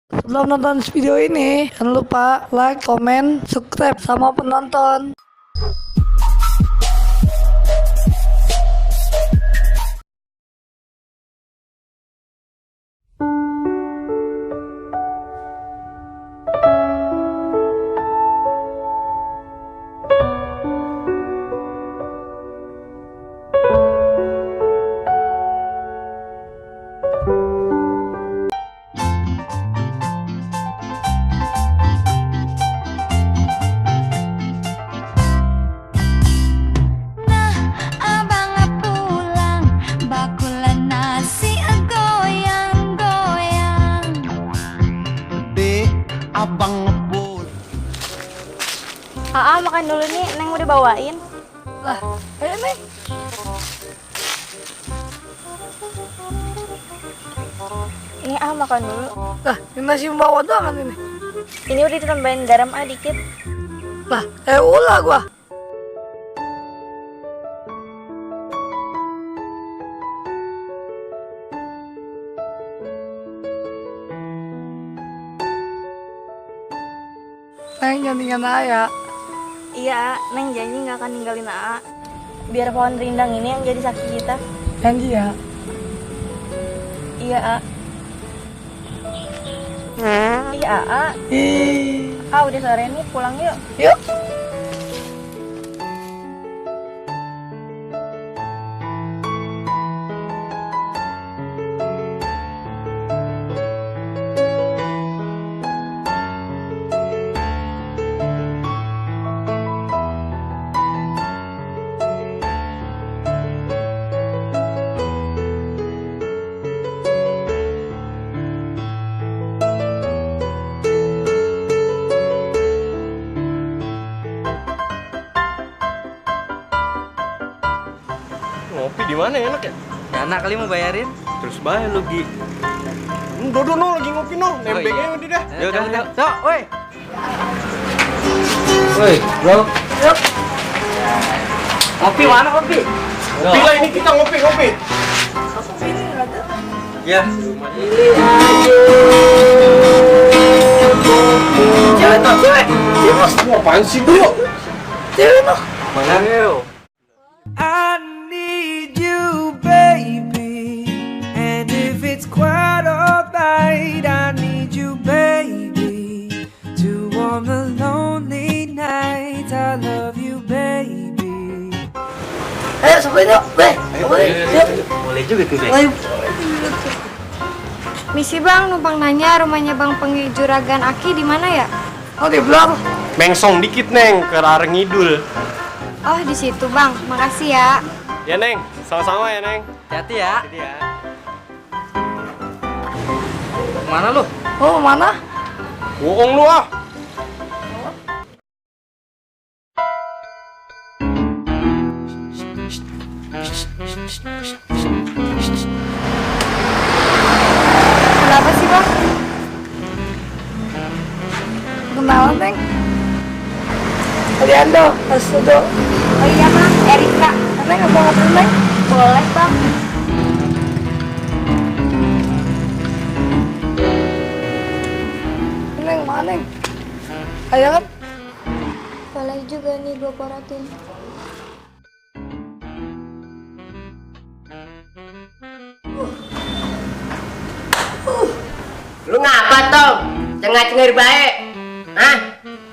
Sebelum nonton video ini, jangan lupa like, komen, subscribe sama penonton. Abang ngebul. Makan dulu nih, Neng udah bawain. Lah, ayo Neng. Ini makan dulu. Lah, ini nasi bawa doang kan ini. Ini udah ditambahin garam dikit. Lah, ulah gua. Neng jangan tinggal Aya. Iya, Neng janji nggak akan ninggalin Aa. Biar pohon rindang ini yang jadi saksi kita. Janji ya. Iya, A. Iya, A. Udah sore nih, pulang yuk. Yuk. Ngopi di mana enak ya? Ya anak kali mau bayarin. Terus bayar lu Gi. Dodo no lagi ngopi no, nembengnya udah dah. Ya udah, yuk. Sok, woi. Woi, bro. Yuk. Kopi mana kopi? Ngopi lah ini kita ngopi. Ya. Cewek tuh, cewek. Cewek. Apaan sih bro? Cewek tuh. Mana yuk? I need you, baby. And if it's quite alright, I need you, baby. To warm the lonely night, I love you, baby. Ayo, sebenarnya, Be. Yuk. Boleh juga tuh, Bang. Ayo. Misi Bang, numpang nanya rumahnya Bang Pengi Juragan Aki di mana ya? Oh, di belakang. Mengsong dikit Neng, ke arah ngidul. Oh, di situ Bang. Makasih ya. Ya Neng, sama-sama ya Neng. Hati-hati ya. Jadi ya. Mana lu? Oh, mana? Bohong lu ah. Kenapa sih Bang? Kenalan, Neng. Aliando, Asudo. Oh iya Bang, Erika. Neng, apa ngapain, Neng? Boleh Bang. Neng, mana, Neng? Ayo kan? Boleh juga nih gue porotin. Lu ngapa Tom? Cengar-cengir baik. Hah?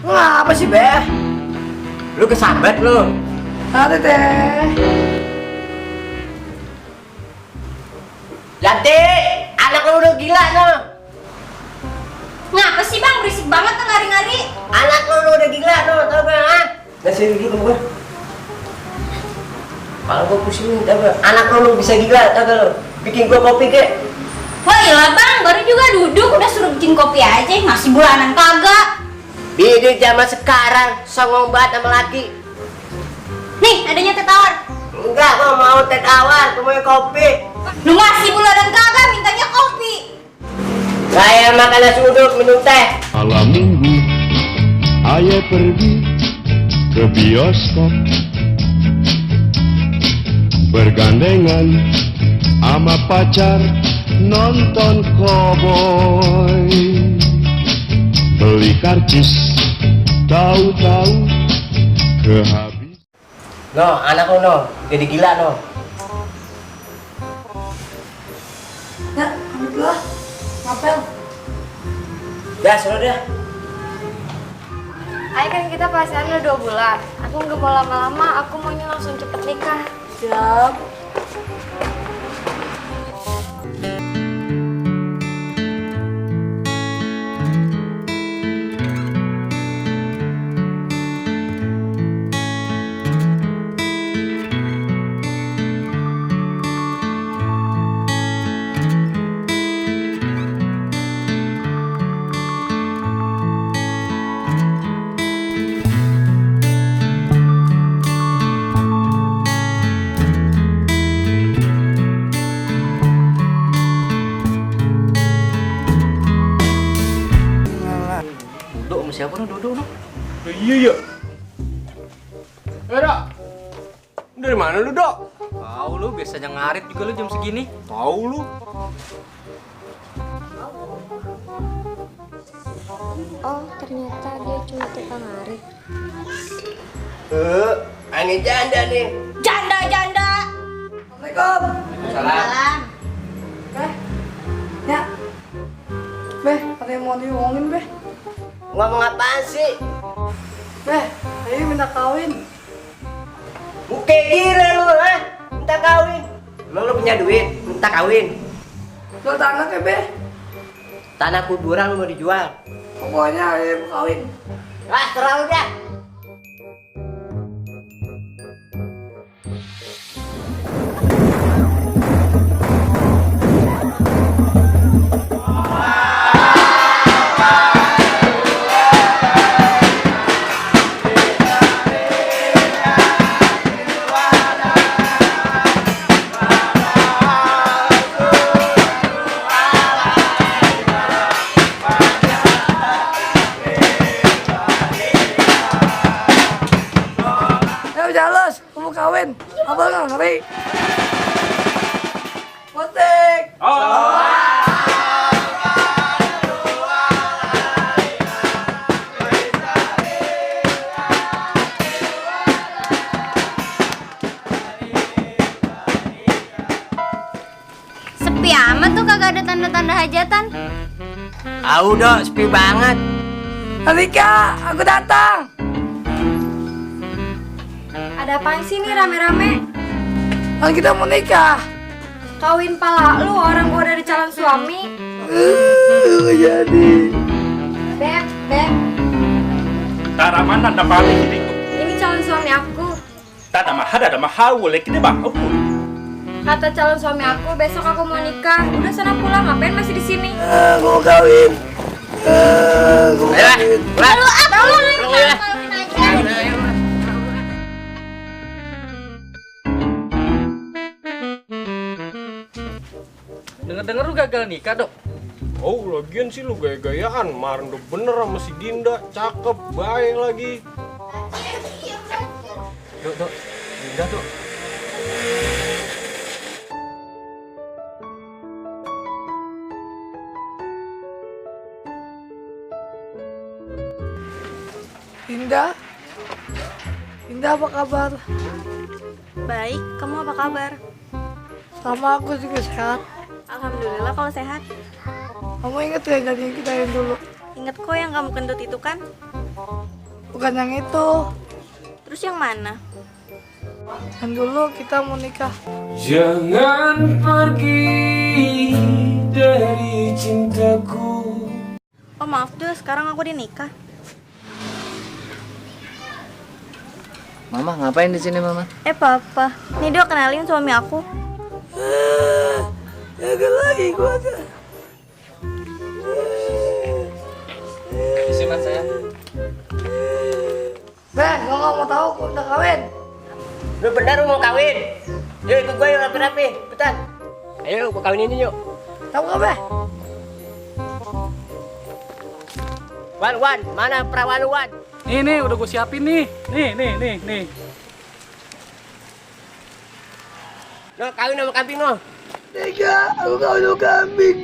Ngapa sih, Be? Lu kesambat lu. Ada deh. Yanti, anak lu udah gila no. Ngapa sih Bang? Berisik banget tuh ngari-ngari. Anak lu udah gila no, tau gak? Hah? Nah sini dulu gua. Kalau gua pusing, tau gak? Anak lu bisa gila, tau gak lu? Bikin gua kopi kek. Wah iyalah Bang, baru juga duduk udah suruh bikin kopi aja, masih bulanan kagak. Di zaman sekarang, songong banget sama laki. Nih, adanya teh tawar. Enggak, gua mau teh tawar, gua mau kopi. Lu masih bulanan kagak, mintanya kopi. Saya makan nasi uduk, minum teh. Malam minggu, ayah pergi ke bioskop bergandengan sama pacar nonton koboi. karcis, tahu-tahu kehabis. No, anak lo no, jadi gila no. Ya, ambil lah. Ngapel. Ya, sudah dah. Ay kan kita pacaran udah 2 bulan. Aku nggak mau lama-lama, aku maunya langsung cepet nikah. Siap. Duduk sama siapa no? Duduk no? Iya iya. Dok. Dari mana lu, Dok? Tahu lu, biasanya ngarit juga lu jam segini. Tahu lu. Oh, ternyata dia cuma tukang ngarit. Ini janda nih. Janda. Assalamualaikum. Salam. Beh. Ya. Beh, ada yang mau diomongin, Beh. Ngomong apaan sih? Beh, ayo minta kawin. Muke gila lu, ha? Minta kawin. Emang lu punya duit? Minta kawin. Jual tanah ke, Beh. Tanah kuburan lu mau dijual. Pokoknya ayo kawin. Ah, terlalu dah. Ayo jalan, kamu kawin. Abang nggak ngeri. Potek. Sepi amat tuh, kagak ada tanda-tanda hajatan. Dok, sepi banget. Alika, aku datang. Ada apaan sih nih rame-rame? Kan kita mau nikah. Kawin pala lu, orang gua dari calon suami. Jadi. Beb. Tara mana ada paling ini? Ini calon suami aku. Tara mahal ada mahal boleh kita bang apa? Kata calon suami aku, besok aku mau nikah. Udah sana pulang, ngapain masih di sini? Aku mau kawin. Aku mau kawin. Lu apa lu kawin aja? Dengar-dengar lu gagal nikah, Dok. Oh, lagian sih lu gaya-gayaan. Kemarin udah bener sama si Dinda, cakep, baik lagi. Dok. Udah, Dok. Indah apa kabar? Baik, kamu apa kabar? Sama aku juga sehat. Alhamdulillah kalau sehat. Kamu inget ya janji kita yang dulu? Ingat kok yang kamu kentut itu kan? Bukan yang itu. Terus yang mana? Yang dulu kita mau nikah. Jangan pergi dari cintaku. Oh maaf tuh, sekarang aku udah nikah. Mama ngapain di sini, Mama? Papa, nih Dok, kenalin suami aku. Gagal lagi gua aja. Isi mas saya. Beh, gua nggak mau tahu, gua udah kawin. Lu benar lu mau kawin? Yuk ikut gue yuk rapi-rapi, cepetan. Ayo gua kawinin yuk. Tahu nggak, Beh? Wan, mana perawan lu, Wan? Nih, udah gue siapin nih. Nih. No, kawin sama kambing no. Nikah, aku kawin sama kambing.